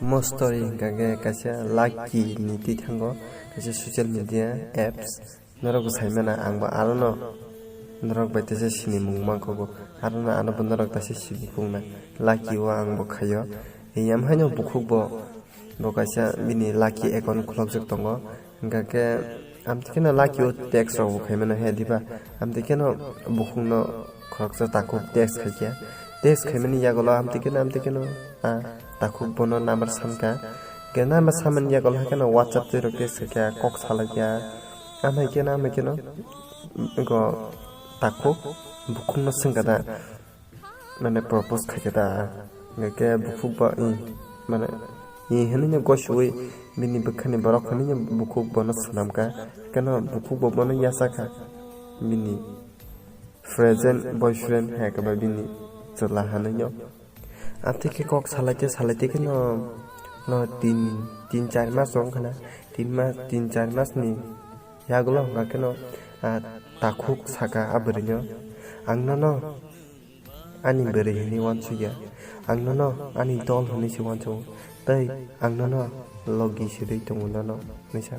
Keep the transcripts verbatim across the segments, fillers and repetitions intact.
Mo story hwnkha khe kaisa Lucky ni twi thango, kaisa social media apps. Norok bo sai mano, ang bo arono norok bai teisa sinimung mankhogo, arono ano bo norok teisa sini phunukna. Lucky o ang bo khaio. Yam haino bukhuk bo, bo kaisa bini Lucky account khulokjak tongo. Hwnkha khe amtwi kheno Lucky o text rok bo khai mano he diba? Amtwi kheno bukhukno khoroksa takhuk text khai khe. Text khaimani yagulo amtwi kheno, amtwi kheno, ah, takhuk bono number sankha. Khe number samani yagulo hai kheno WhatsApp twi rok text khai khe, kok salai khe. Amhai kheno, amhai kheno, go takhuk bukhukno swngkha da. Mane propose khaikhe da, hwnkhe bukhuk bo, i, mane, i hwnwi no gosiwi bini bwkhani borok hwnwi no bukhuk bono swnamkha, keno bukhuk bo bono yachakha bini present boyfriend hai khe ba bini chwla hwnwi no. Amtwi khe kok salaite salaite kheno no tin, tin char mas wngkha na, tin mas, tin char masni yagulo hwnkha kheno, ah, takhuk saka a bwrwino, "Ang nono ani bwrwi hwnwi uansukya, ang nono ani dol hwnwi se uansugo, tei ang nono logi sirwi tongo nono," hwnwi sa.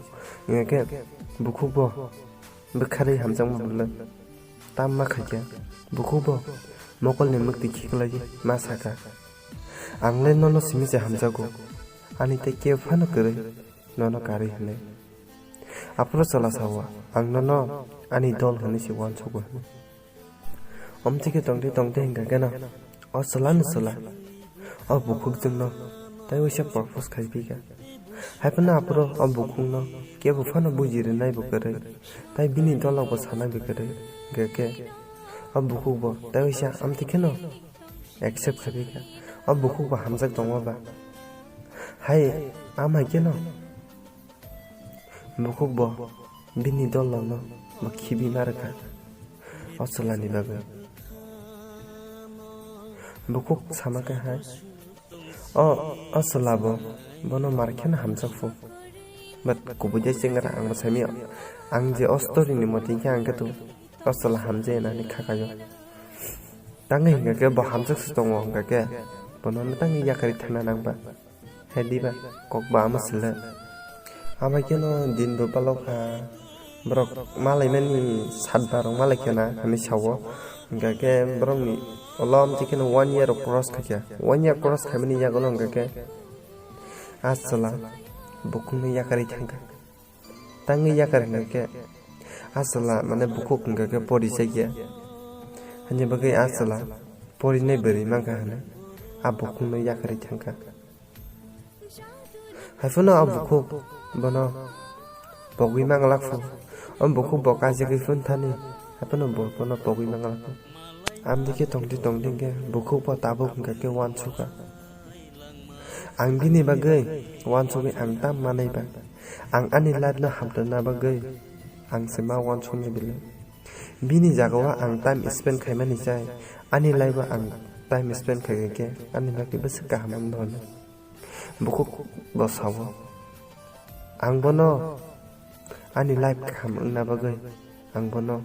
Hwnkhe bukhuk bo bwkharwi hamjakma bwlwi tam ma khaikha. Bukhuk bo mokolni mwktwi khiklaiwi ma saka, "Ang le nono simi se hamjago, ani tei kebo phano kwrwi nono karwi hwnwi." Aphuru chwla sao, "Ang nono ani dol hwnwi se uansugo," hwnwi. Omtwi khe tongtwi tongtwi hwnkha kheno o chwlani chwla o bukhukjwkno tei waisa propose khai phikha. Hai phano aphuru o bukhukno kebo phano buji rwnai bo kwrwi, tei bini dolok bo sanai bo kwrwi, hwnkhe khe o bukhuk bo tei waisa amtwi kheno accept khai phikha. O bukhuk bo hamjak tongma ba hai amhai kheno bukhuk bo bini dolokno bo khibi ma rwkha o chwlani bagwi. Bukhuk sama khe hai, "O, o chwla bo bono mar kheno hamjak phu." But kubui de chengra ang bo saimio, ang je o story ni motwi khe ang khe to o chwla hamjai nani kha kaio. Tangwi hwnkha khe bo hamjak se tongo hwnkha khe bono tangwi yakarwi thangna nang ba. Hai diba, kok ba ama sila. Abo kheno din bo balok kha. Borok malaimani sat barok malai khena hwnwi sao. Hwnkha khe borokni ulo amtwi kheno one year rok cross khaikha. One year cross khaimani yagulo hwnkha khe a chwla bukhukno yakarwi thangkha. Tangwi yakar hwnkha khe a chwla mane bukhuk hwnkha khe pori chakya. Hani bagwi a chwla porinai bwrwi mankha hwnwi a bukhukno yakarwi thangkha. Haiphano a bukhuk bono pogwi manglak phu. O bukhuk bo kaijagwi phun thani, haiphano bo bono pogwi manglak phu. Amtwi khe tongtwi tongtwi hwnkhe bukhuk bo tabuk hwnkha khe uansukha. Ang bini bagwi uansugwi ang tam manai ba? Ang ani life no hamrwna bagwi ang se ma uansuknai bile. Bini jagao ang time spend khaimani chai, ani life o ang time spend khaikha khe ani bagwi bwswk kaham wngno hwnwi. Bukhuk bo sao, ang bono ani life kaham wngna bagwi ang bono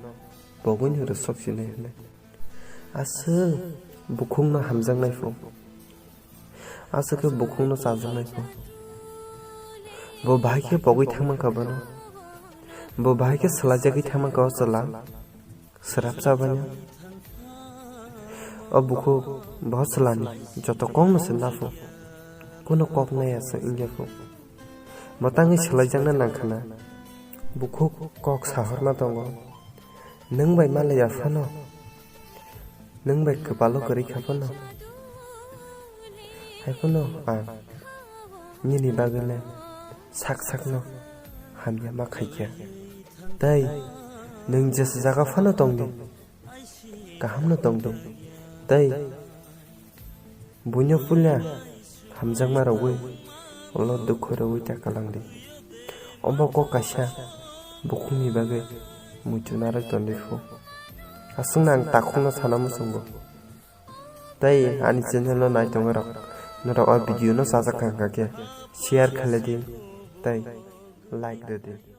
pogwino rwsok sinai hwnwi. Aswk bukhukno hamjaknai phu. Aswk khe bukhukno chajaknai phu. Bo bahai khe pogwi thangmankha bono. Bo bahai khe swlaijagwi thangmankha o chwla. Swrapsa bani. O bukhuk bo chwlani joto kokno se naphu. Kuno kok naiya se wngya phu. Bo tangwi swlaijakna nangkhana. Bukhuk kok sahorma tongo. Nwng bai malaiya phano, nwng bai kwpalo kwrwi kha phano, hai phano ang nini bagwino sak sakno hamya ma khaikha. Tei nwng jesa jaga phano tongdi, kahamno tongdi, tei buino puila hamjakma rwgwi, ulo dukhu rwgwi ta kwlangdi. Omo kok kaisa bukhukni bagwi muitu narwk tongdi phu. Aswkno ang takhukno sana muchungo. Tei ani channel no nai tongnai rok, norok o video no chajak kha hwnkha khe share khlai di tei like rw di.